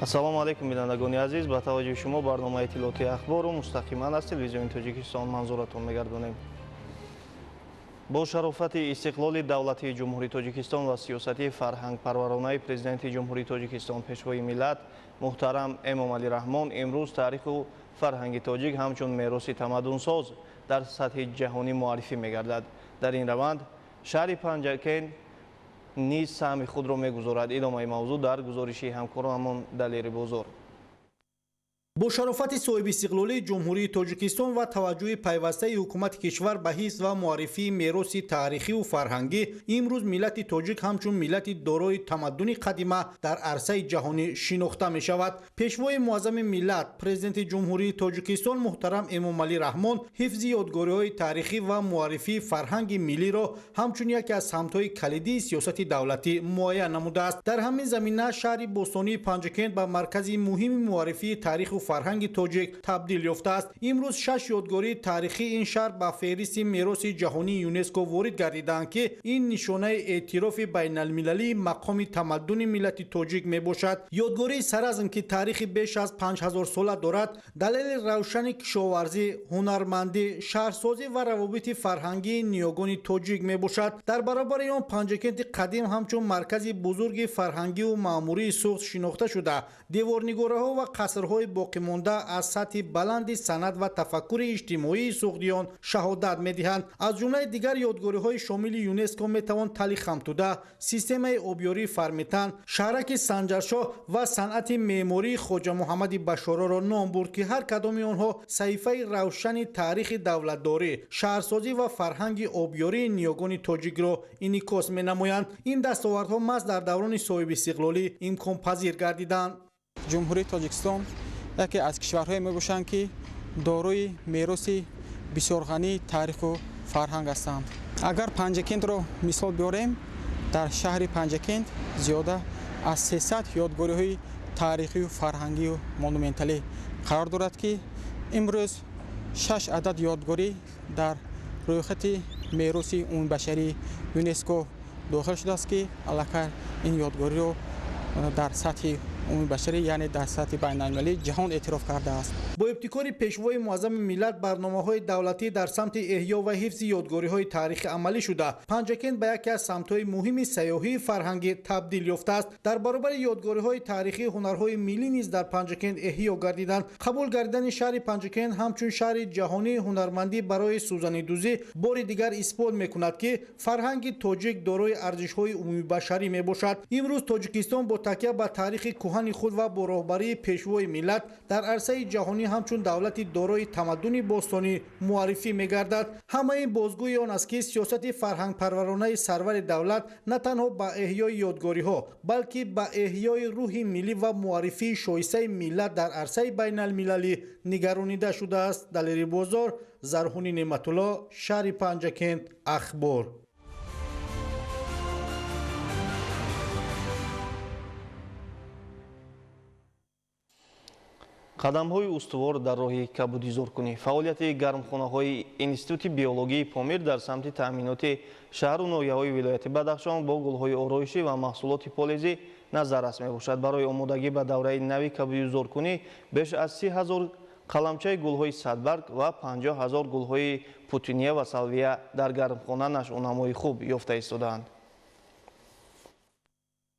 Ассалому алайкум, бинандагони азиз. Ба таваҷҷӯҳи шумо барномаи иттилоотии Ахбору мустақиман аз телевизиони Тоҷикистон манзуратон мегардонем. Бо шарофати истиқлоли давлатии Ҷумҳурии Тоҷикистон ва сиёсати фарҳангпарваронаи Президенти Ҷумҳурии Тоҷикистон, Пешвои миллат муҳтарам Эмомалӣ Раҳмон, имрӯз таъриху фарҳанги тоҷик ҳамчун мероси тамаддунсоз дар сатҳи ҷаҳонӣ муаррифӣ мегардад. Дар ин раванд шаҳри Панҷакент низ саҳми худро мегузорад. Идомаи мавзӯъ дар гузориши ҳамкорамон Далери Бозор. Бо шарофати соҳибистиқлолии Ҷумҳурии Тоҷикистон ва таваҷҷӯҳи пайвастаи ҳукумати кишвар ба ҳифз ва муаррифии мероси таърихиву фарҳангӣ, имрӯз миллати тоҷик ҳамчун миллати дорои тамаддуни қадима дар арсаи ҷаҳонӣ шинохта мешавад. Пешвои муаззами миллат, Президенти Ҷумҳурии Тоҷикистон муҳтарам Эмомалӣ Раҳмон ҳифзи ёдгориҳои таърихӣ ва муаррифии фарҳанги миллиро ҳамчун яке аз самтҳои калидии сиёсати давлатӣ муайян намудааст. Дар ҳамин замина шаҳри бостонии Панҷакент ба маркази муҳими муаррифии таъриху фарҳанги тоҷик табдил ёфтааст. Имрӯз 6 ёдгории таърихии ин шаҳр ба феҳристи мероси ҷаҳонии ЮНЕСКО ворид гардидаанд, ки ин нишонаи эътирофи байналмилалии мақоми тамаддуни миллати тоҷик мебошад. Ёдгории Саразм, ки таърихи беш аз 5000 сола дорад, далели равшани кишоварзӣ, ҳунармандӣ, шаҳрсозӣ ва равобити фарҳангии ниёгони тоҷик мебошад. Дар баробари он Панҷакенти қадим ҳамчун маркази бузурги фарҳангиву маъмурии Суғд шинохта шуда, деворнигораҳо ва қасрҳои боқимонда аз сатҳи баланди санъат ва тафаккури иҷтимоии суғдиён шаҳодат медиҳанд. Аз ҷумлаи дигар ёдгориҳои шомили ЮНЕСКО метавон Тали Хамтуда, системаи обёрии Фармитан, шаҳраки Санҷаршоҳ ва санъати меъмории Хоҷа Муҳаммади Башороро ном бурд, ки ҳар кадоми онҳо саҳифаи равшани таърихи давлатдорӣ, шаҳрсозӣ ва фарҳанги обёрии ниёгони тоҷикро инъикос менамоянд. Ин дастовардҳо маҳз дар даврони соҳибистиқлолӣ имконпазир гардиданд. Ҷумҳурии Тоҷикистон яке аз кишварҳое мебошанд, ки дорои мероси бисёрғании таъриху фарҳанг ҳастанд. Агар Панҷакентро мисол биёрем, дар шаҳри Панҷакент зиёда аз 300 ёдгориҳои таърихию фарҳангию монументалӣ қарор дорад, ки имрӯз 6 адад ёдгорӣ дар рӯйхати мероси умумибашарии ЮНЕСКО дохил шудааст, ки аллакай ин ёдгориро дар сатҳи умумибашарӣ, яъне дар сатҳи байналмилалӣ ҷаҳон эътироф кардааст. Бо ибтикори Пешвои муаззами миллат барномаҳои давлатӣ дар самти эҳё ва ҳифзи ёдгориҳои таърихӣ амалӣ шуда, Панҷакент ба яке аз самтҳои муҳими сайёҳии фарҳангӣ табдил ёфтааст. Дар баробари ёдгориҳои таърихӣ ҳунарҳои миллӣ низ дар Панҷакент эҳё гардиданд. Қабул гардидани шаҳри Панҷакент ҳамчун шаҳри ҷаҳонии ҳунармандӣ барои сӯзанидӯзӣ бори дигар исбот мекунад, ки фарҳанги тоҷик дорои арзишҳои умумибашарӣ мебошад. Имрӯз Тоҷикистон бо такя ба таърихи кӯҳани худ ва бо роҳбарии Пешвои миллат дар арсаи ҷаҳонӣ ҳамчун давлати дорои тамаддуни бостонӣ муаррифӣ мегардад. Ҳамаи ин бозгӯи он аст, ки сиёсати фарҳангпарваронаи сарвари давлат на танҳо ба эҳёи ёдгориҳо, балки ба эҳёи рӯҳи миллӣ ва муаррифии шоистаи миллат дар арсаи байналмилалӣ нигаронида шудааст. Далери Бозор, Зарҳуни Неъматулло, шаҳри Панҷакент, Ахбор. Қадамҳои устувор дар роҳи кабудизоркунӣ. Фаъолияти гармхонаҳои Институти биологии Помир дар самти таъминоти шаҳру ноҳияҳои вилояти Бадахшон бо гулҳои ороишӣ ва маҳсулоти полезӣ назаррас мебошад. Барои омодагӣ ба давраи нави кабудизоркунӣ беш аз 30 000 қаламчаи гулҳои садбарг ва 50 000 гулҳои путиния ва салвия дар гармхона нашъунамои хуб ёфта истодаанд.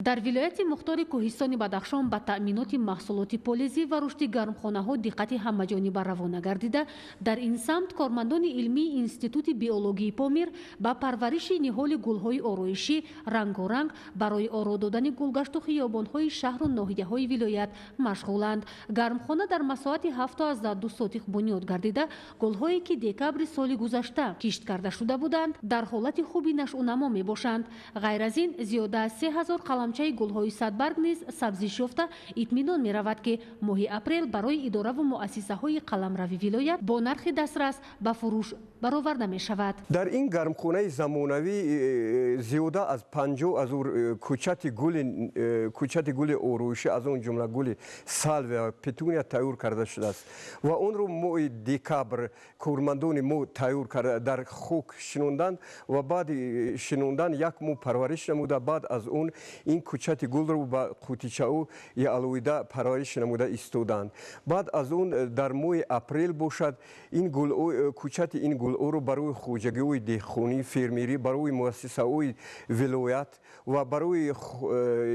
Дар вилояти мухтори кӯҳистони Бадахшон ба таъминоти маҳсулоти полезӣ ва рушди гармхонаҳо диққати ҳамаҷониба равона гардида, дар ин самт кормандони илмии Институти биологии Помир ба парвариши ниҳоли гулҳои ороишӣ рангоранг барои оро додани гулгашту хиёбонҳои шаҳру ноҳияҳои вилоят машғуланд. Гармхона дар масоҳати 7,2 сотих бунёд гардида, гулҳое ки декабри соли гузашта кишт карда шуда буданд, дар ҳолати хуби нашъунамо мебошанд. Ғайр аз ин, зиёда аз 3000 қаламчаи гулҳои садбарг низ сабзиш ёфта, итминон меравад, ки моҳи апрел барои идораву муассисаҳои қаламрави вилоят бо нархи дастрас ба фурӯш бароварда мешавад. Дар ин гармхонаи замонавӣ зиёда аз 50 000 кӯчати гули ороишӣ, аз он ҷумла гули салвия, петуния тайёр карда шудааст ва онро моҳи декабр кормандони мо тайёр карда дар хок шинонданд ва баъди шинондан як моҳ парвариш намуда, баъд аз он ин Ин кӯчати гулро ба қутичаҳои алоҳида парвариш намуда истоданд. Баъд аз он дар моҳи апрел бошад, ин кӯчати ин гулҳоро барои хоҷагиҳои деҳқонӣ, фермерӣ, барои муассисаҳои вилоят ва барои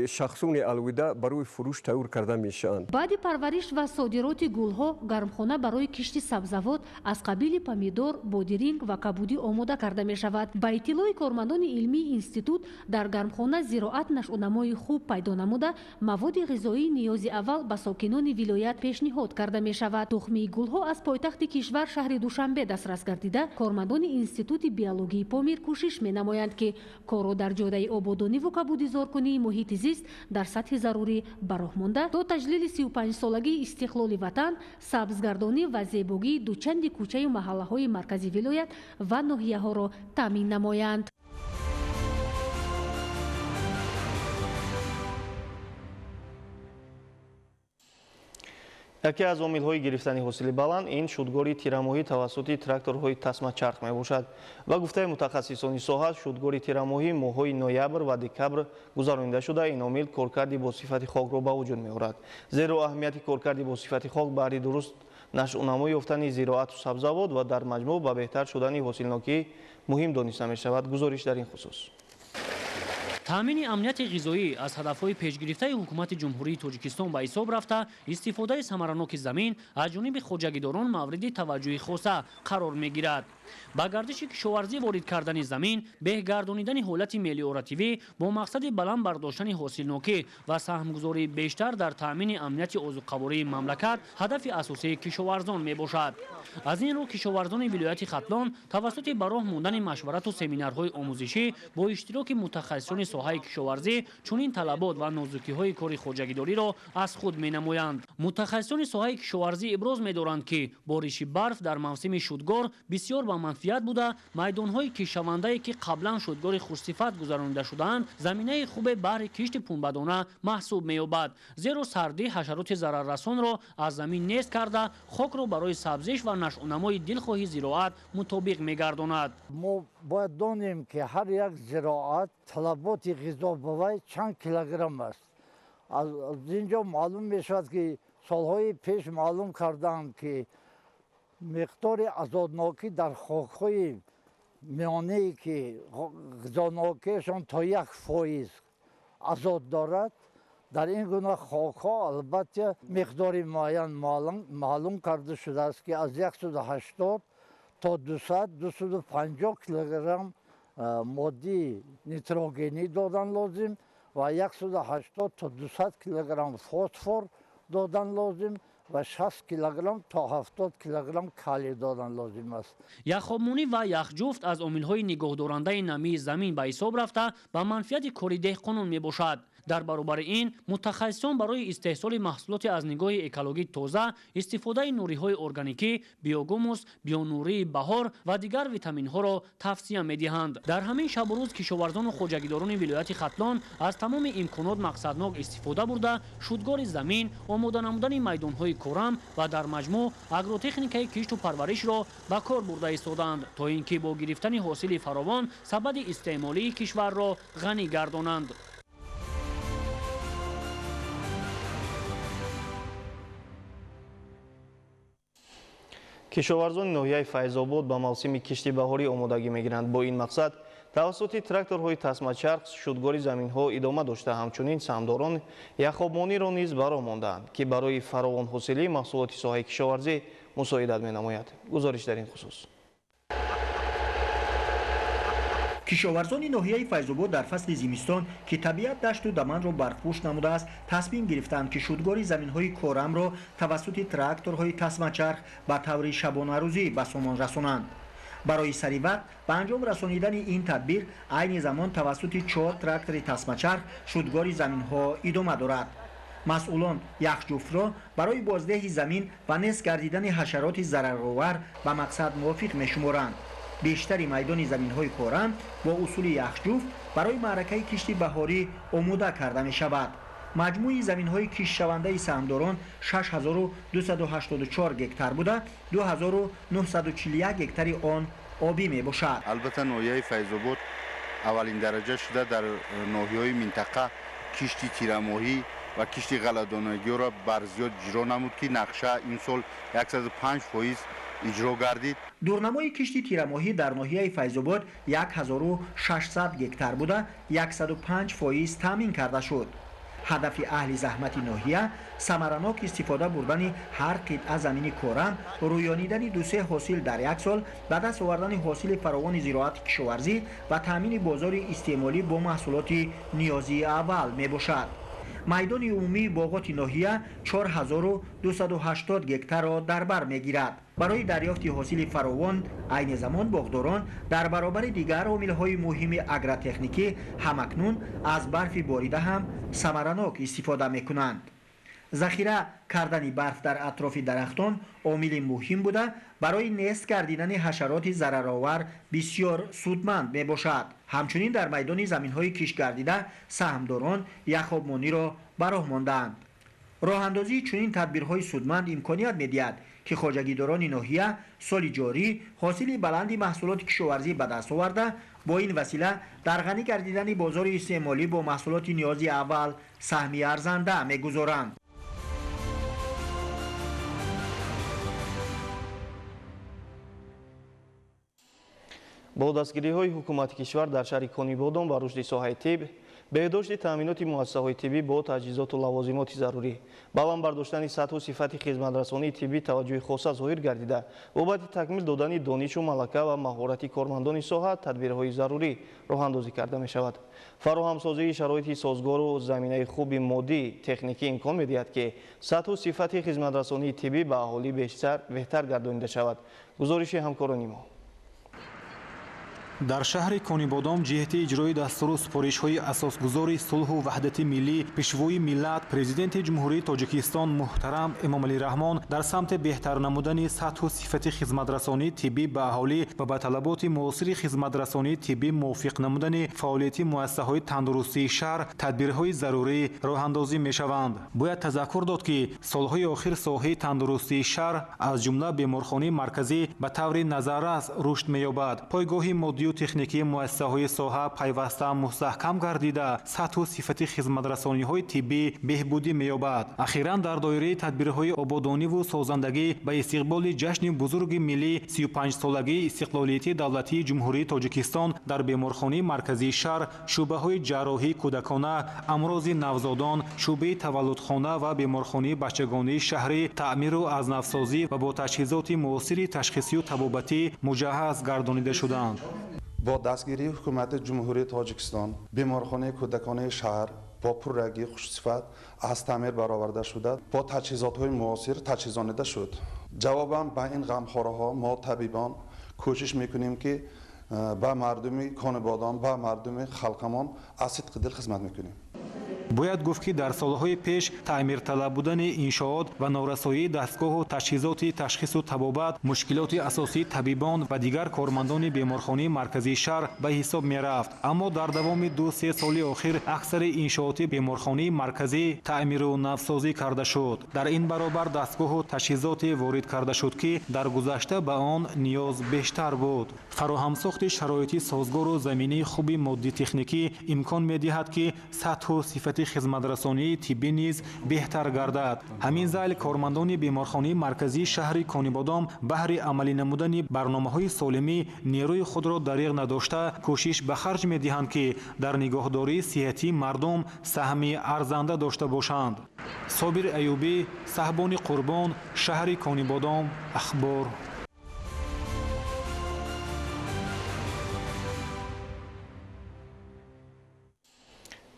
шахсони алоҳида барои фурӯш тайёр карда мешаванд. Баъди парвариш ва содироти гулҳо гармхона барои кишти сабзавот аз қабили помидор, бодиринг ва кабудӣ омода карда мешавад. Ба иттилои кормандони илмии институт, дар гармхона зироат нашъунамои хуб пайдо намуда, маводи ғизоии ниёзи аввал ба сокинони вилоят пешниҳод карда мешавад. Тухмии гулҳо аз пойтахти кишвар шаҳри Душанбе дастрас гардида, кормандони Институти биологии Помир кӯшиш менамоянд, ки корро дар ҷодаи ободониву кабудизоркунии муҳити зист дар сатҳи зарурӣ ба роҳ монда, то таҷлили 35-солагии истиқлоли ватан, сабзгардонӣ ва зебогии дучанди кӯчаю маҳаллаҳои маркази вилоят ва ноҳияҳоро таъмин намоянд. Яке аз омилҳои гирифтани ҳосили баланд ин шудгори тирамоҳӣ тавассути тракторҳои тасмачарх мебошад. Ба гуфтаи мутахассисони соҳа, шудгори тирамоҳӣ моҳҳои ноябр ва декабр гузаронида шуда, ин омил коркарди босифати хокро ба вуҷуд меорад. Зеро аҳамияти коркарди босифати хок баҳри дуруст нашъунамо ёфтани зироату сабзавот ва дар маҷмӯъ ба беҳтар шудани ҳосилнокӣ муҳим дониста мешавад. Гузориш дар ин хусус. Таъмини амнияти ғизоӣ аз ҳадафҳои пешгирифтаи ҳукумати Ҷумҳурии Тоҷикистон ба ҳисоб рафта, истифодаи самараноки замин аз ҷониби хоҷагидорон мавриди таваҷҷӯҳи хоса қарор мегирад. Ба гардиши кишоварзӣ ворид кардани замин, беҳгардонидани ҳолати мелиоративӣ бо мақсади баланд бардоштани ҳосилнокӣ ва саҳмгузории бештар дар таъмини амнияти озуқавории мамлакат ҳадафи асосии кишоварзон мебошад. Аз ин рӯ кишоварзони вилояти Хатлон тавассути ба роҳ мондани машварату семинарҳои омӯзишӣ бо иштироки мутахассисони соҳаи кишоварзӣ чунин талабот ва нозукиҳои кори хоҷагидориро аз худ менамоянд. Мутахассисони соҳаи кишоварзӣ иброз медоранд, ки бориши барф дар мавсими шудгор бисёр ба манфиат буда, майдонҳои кишавандае, ки қаблан шудгори хушсифат гузаронида шудаанд, заминаи хубе баҳри кишти пунбадона маҳсуб меёбад. Зеро сардӣ ҳашароти зараррасонро аз замин нест карда, хокро барои сабзиш ва нашъунамои дилхоҳи зироат мутобиқ мегардонад. Мо бояд донем, ки ҳар як зироат талаботи ғизо ба вай чанд килограмм аст. Аз ин ҷо маълум мешавад, ки солҳои пеш маълум карданд, ки миқдори азотнокӣ дар хокҳои миёнае, ки ғизонокиашон то 1% азот дорад, дар ин гуна хокҳо албатта миқдори муайян маълум карда шудааст, ки аз 180 то 200-250 килограмм моддии нитрогенӣ додан лозим ва 180 то 200 килограмм фосфор додан лозим ва 60 килограмм то 70 килограмм калий додан лозим аст. Яхобмонӣ ва яхҷуфт аз омилҳои нигоҳдорандаи намии замин ба ҳисоб рафта, ба манфиати кори деҳқонон мебошад. Дар баробари ин мутахассисон барои истеҳсоли маҳсулоти аз нигоҳи экологӣ тоза, истифодаи нуриҳои органикӣ, биогумус, бионурии баҳор ва дигар витаминҳоро тавсия медиҳанд. Дар ҳамин шабу рӯз кишоварзону хоҷагидорони вилояти Хатлон аз тамоми имконот мақсаднок истифода бурда, шудгори замин, омода намудани майдонҳои корам ва дар маҷмӯъ агротехникаи кишту парваришро ба кор бурда истодаанд, то ин ки бо гирифтани ҳосили фаровон сабади истеъмолии кишварро ғанӣ гардонанд. Кишоварзони ноҳияи Файзобод ба мавсими кишти баҳорӣ омодагӣ мегиранд. Бо ин мақсад тавассути тракторҳои тасмачарх шудгори заминҳо идома дошта, ҳамчунин саҳмдорон яхобмониро низ ба роҳ мондаанд, ки барои фаровонҳосилии маҳсулоти соҳаи кишоварзӣ мусоидат менамояд. Гузориш дар ин хусус. Кишоварзони ноҳияи Файзобод дар фасли зимистон, ки табиат дашту даманро барфпӯш намудааст, тасмим гирифтанд, ки шудгори заминҳои корамро тавассути тракторҳои тасмачарх ба таври шабонарӯзӣ ба сомон расонанд. Барои саривақт ба анҷом расонидани ин тадбир айни замон тавассути 4 трактори тасмачарх шудгори заминҳо идома дорад. Масъулон яхҷуфтро барои боздеҳи замин ва нест гардидани ҳашароти зараровар ба мақсад мувофиқ мешуморанд. Бештари майдони заминҳои корам бо усули яхҷуфт барои маъракаи кишти баҳорӣ омода карда мешавад. Маҷмӯи заминҳои киштшавандаи саҳмдорон 6284 гектар буда, 2941 гектари он обӣ мебошад. Албатта, ноҳияи Файзобод аввалин дараҷа шуда дар ноҳияҳои минтақа Кишти тирамоҳӣ ва кишти ғалладонагиҳоро бар зиёд иҷро намуд, ки нақша имсол 105% иҷро гардид. Дурнамои кишти тирамоҳӣ дар ноҳияи Файзобод 1600 гектар буда, 105% таъмин карда шуд. Ҳадафи аҳли заҳмати ноҳия самаранок истифода бурдани ҳар қитъа замини корам, рӯёнидани дусе ҳосил дар як сол, ба даст овардани ҳосили фаровони зироати кишоварзӣ ва таъмини бозори истеъмолӣ бо маҳсулоти ниёзии аввал мебошад. Майдони умумии боғоти ноҳия 4280 гектарро дар бар мегирад. Барои дарёфти ҳосили фаровон айни замон боғдорон дар баробари дигар омилҳои муҳими агротехникӣ ҳамакнун аз барфи борида ҳам самаранок истифода мекунанд. Захира кардани барф дар атрофи дарахтон омили муҳим буда, барои нест гардидани ҳашароти зараровар бисёр судманд мебошад. Ҳамчунин дар майдони заминҳои киштгардида саҳмдорон яхобмониро ба роҳ мондаанд. Роҳандозии чунин тадбирҳои судманд имконият медиҳад, ки хоҷагидорони ноҳия соли ҷорӣ ҳосили баланди маҳсулоти кишоварзӣ ба даст оварда, бо ин васила дар ғанӣ гардидани бозори истеъмолӣ бо маҳсулоти ниёзи аввал саҳми арзанда мегузоранд. Бо дастгириҳои ҳукумати кишвар дар шаҳри Конибодом ба рушди соҳаи тиб, беҳдошти таъминоти муассисаҳои тиббӣ бо таҷҳизоту лавозимоти зарурӣ, баланд бардоштани сатҳу сифати хизматрасонии тиббӣ таваҷҷӯҳи хоса зоҳир гардида, бобати такмил додани донишу малака ва маҳорати кормандони соҳа тадбирҳои зарурӣ роҳандозӣ карда мешавад. Фароҳамсозии шароити созгору заминаи хуби моддӣ техникӣ имкон медиҳад, ки сатҳу сифати хизматрасонии тиббӣ ба аҳолӣ беҳтар гардонида шавад. Гузориши ҳамкорони мо. Дар шаҳри Конибодом ҷиҳати иҷрои дастуру супоришҳои асосгузори сулҳу ваҳдати миллӣ, пешвои миллат, президенти Ҷумҳурии Тоҷикистон муҳтарам Эмомалӣ Раҳмон дар самти беҳтар намудани сатҳу сифати хизматрасонии тиббӣ ба аҳолӣ ва ба талаботи муосири хизматрасонии тиббӣ мувофиқ намудани фаъолияти муассисаҳои тандурустии шаҳр тадбирҳои зарурӣ роҳандозӣ мешаванд. Бояд тазаккур дод, ки солҳои охир соҳаи тандурустии шаҳр аз ҷумла беморхонаи марказӣ ба таври назаррас рушд меёбад. Пойгоҳи моддию техникии муассисаҳои соҳа пайваста мустаҳкам гардида, сатҳу сифати хизматрасониҳои тиббӣ беҳбудӣ меёбад. Ахиран дар доираи тадбирҳои ободониву созандагӣ ба истиқболи ҷашни бузурги миллӣ 35-солагии истиқлолияти давлатии Ҷумҳурии Тоҷикистон дар беморхонаи марказии шаҳр шӯъбаҳои ҷарроҳии кӯдакона, амрози навзодон, шӯъбаи таваллудхона ва беморхонаи бачагонии шаҳрӣ таъмиру аз навсозӣ ва бо таҷҳизоти муосири ташхисию табобатӣ муҷаҳҳаз гардонида шуданд. Бо дастгирии ҳукумати Ҷумҳурии Тоҷикистон беморхонаи кӯдаконаи шаҳр бо пуррагии хушсифат аз таъмир бароварда шуда, бо таҷҳизотҳои муосир таҷҳизонида шуд. Ҷавобан ба ин ғамхораҳо мо табибон кӯшиш мекунем, ки ба мардуми Конибодом, ба мардуми халқамон аз сидқи дил хизмат мекунем. Бояд гуфт, ки дар солҳои пеш таъмирталаб будани иншоот ва норасоии дастгоҳу таҷҳизоти ташхису табобат мушкилоти асосии табибон ва дигар кормандони беморхонаи марказии шаҳр ба ҳисоб мерафт. Аммо дар давоми 2-3 соли охир аксари иншооти беморхонаи марказӣ таъмиру навсозӣ карда шуд. Дар ин баробар дастгоҳу таҷҳизоте ворид карда шуд, ки дар гузашта ба он ниёз бештар буд. Фароҳамсохти шароити созгору заминаи хуби моддӣ-техникӣ имкон медиҳад, ки сатҳу сифати хизматрасонии тиббӣ низ беҳтар гардад. Ҳамин зайл кормандони беморхонаи марказии шаҳри Конибодом баҳри амалӣ намудани барномаҳои солимӣ нерӯи худро дариғ надошта кӯшиш ба харҷ медиҳанд, ки дар нигоҳдории сиҳатии мардум саҳми арзанда дошта бошанд. Собир Аюбӣ, Саҳбони Қурбон, шаҳри Конибодом, Ахбор.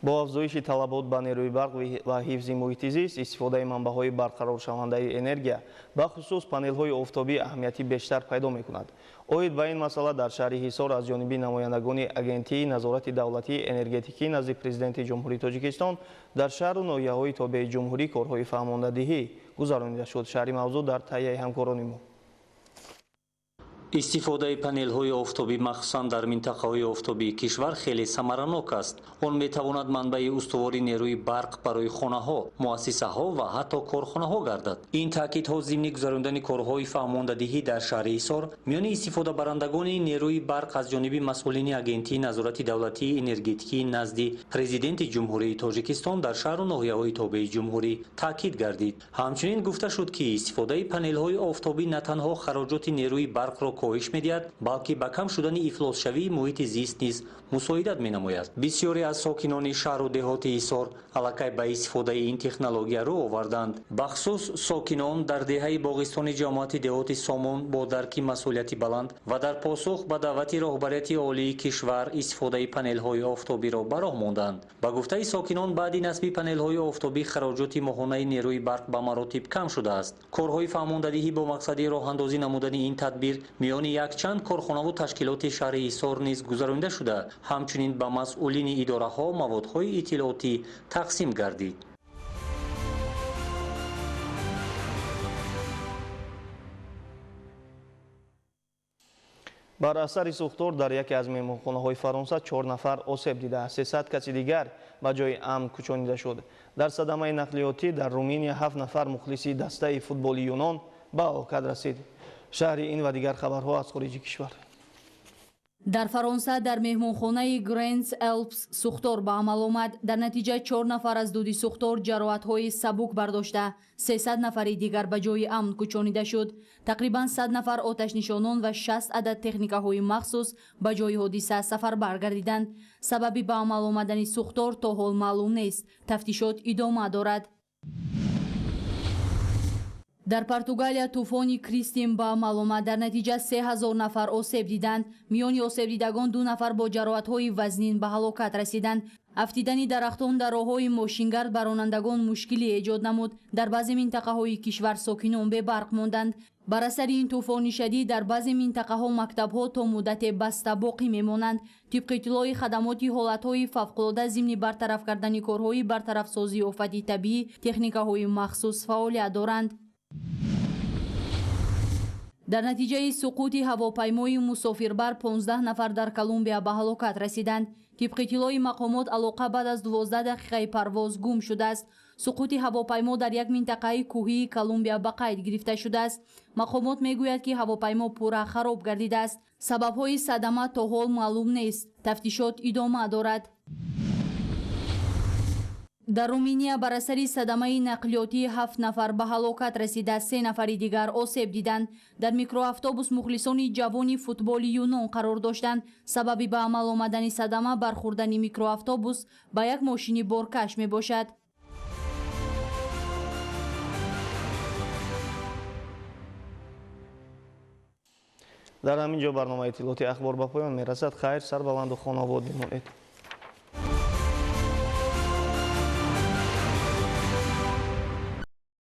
Бо афзоиши талабот ба нерӯи барқ ва ҳифзи муҳити зист, истифодаи манбаъҳои барқароршавандаи энергия, бахусус панелҳои офтобӣ аҳамияти бештар пайдо мекунад. Оид ба ин масъала дар шаҳри Ҳисор аз ҷониби намояндагони Агентии назорати давлатии энергетикӣ назди Президенти Ҷумҳурии Тоҷикистон дар шаҳру ноҳияҳои тобеи ҷумҳурӣ корҳои фаҳмондадиҳӣ гузаронида шуд. Шаҳри мавзӯъ дар таҳияи ҳамкорони мо. Истифодаи панелҳои офтобӣ махсусан дар минтақаҳои офтобии кишвар хеле самаранок аст. Он метавонад манбаи устувори нерӯи барқ барои хонаҳо, муассисаҳо ва ҳатто корхонаҳо гардад. Ин таъкидҳо зимни гузарондани корҳои фаҳмондадиҳӣ дар шаҳри Ҳисор миёни истифодабарандагони нерӯи барқ аз ҷониби масъулини Агентии назорати давлатии энергетикии назди Президенти Ҷумҳурии Тоҷикистон дар шаҳру ноҳияҳои тобеи ҷумҳурӣ таъкид гардид. Ҳамчунин гуфта шуд, ки истифодаи панелҳои офтобӣ на танҳо хароҷоти нерӯи барқро коҳиш медиҳад, балки ба кам шудани ифлосшавии муҳити зист низ мусоидат менамояд. Бисёре аз сокинони шаҳру деҳоти Ҳисор аллакай ба истифодаи ин технология рӯ оварданд. Бахусус сокинон дар деҳаи Боғистони ҷамоати деҳоти Сомон бо дарки масъулияти баланд ва дар посух ба даъвати роҳбарияти олии кишвар истифодаи панелҳои офтобиро ба роҳ монданд. Ба гуфтаи сокинон, баъди насби панелҳои офтобӣ хароҷоти моҳонаи нерӯи барқ ба маротиб кам шудааст. Корҳои фаҳмондадиҳӣ бо мақсади роҳандозӣ намудани ин тадбир миёни якчанд корхонаву ташкилоти шаҳри Ҳисор низ гузаронида шуда, ҳамчунин ба масъулини идораҳо маводҳои иттилоотӣ тақсим гардид. Бар асари сӯхтор дар яке аз меҳмонхонаҳои Фаронса 4 нафар осеб дида, 300 каси дигар ба ҷои амн кӯчонида шуд. Дар садамаи нақлиётӣ дар Руминия 7 нафар мухлиси дастаи футболи Юнон ба ҳалокат расид. Шаҳри ин ва дигар хабарҳо аз хориҷи кишвар. Дар Фаронса дар меҳмонхонаи Гренс Элпс сӯхтор ба амал омад. Дар натиҷа 4 нафар аз дуди сӯхтор ҷароҳатҳои сабук бардошта, 300 нафари дигар ба ҷои амн кӯчонида шуд. Тақрибан 100 нафар оташнишонон ва 60 адад техникаҳои махсус ба ҷои ҳодиса сафарбар гардиданд. Сабаби ба амал омадани сӯхтор то ҳол маълум нест. Тафтишот идома дорад. Дар Португалия тӯфони Кристин ба амал омад. Дар натиҷа 3000 нафар осеб диданд. Миёни осебдидагон 2 нафар бо ҷароҳатҳои вазнин ба ҳалокат расиданд. Афтидани дарахтон дар роҳҳои мошингард ба ронандагон мушкилӣ эҷод намуд. Дар баъзе минтақаҳои кишвар сокинон бебарқ монданд. Бар асари ин тӯфони шадид дар баъзе минтақаҳо мактабҳо то муддате баста боқӣ мемонанд. Тибқи иттилои хадамоти ҳолатҳои фавқулода зимни бартараф кардани корҳои бартарафсозии офати табиӣ техникаҳои махсус фаъолият доранд. Дар натиҷаи суқути ҳавопаймои мусофирбар 15 нафар дар Колумбия ба ҳалокат расиданд. Тибқи иттилои мақомот, алоқа баъд аз 12 дақиқаи парвоз гум шудааст. Суқути ҳавопаймо дар як минтақаи кӯҳии Колумбия ба қайд гирифта шудааст. Мақомот мегӯяд, ки ҳавопаймо пурра хароб гардидааст. Сабабҳои садама то ҳол маълум нест. Тафтишот идома дорад. Дар Руминия бар асари садамаи нақлиётӣ 7 нафар ба ҳалокат расида, 3 нафари дигар осеб диданд. Дар микроавтобус мухлисони ҷавони футболи Юнон қарор доштанд. Сабаби ба амал омадани садама бархӯрдани микроавтобус ба як мошини боркаш мебошад. Дар ҳамин ҷо барномаи иттилооти ахбор ба поён мерасад. Хайр, сарбаланду хонобод бимонед.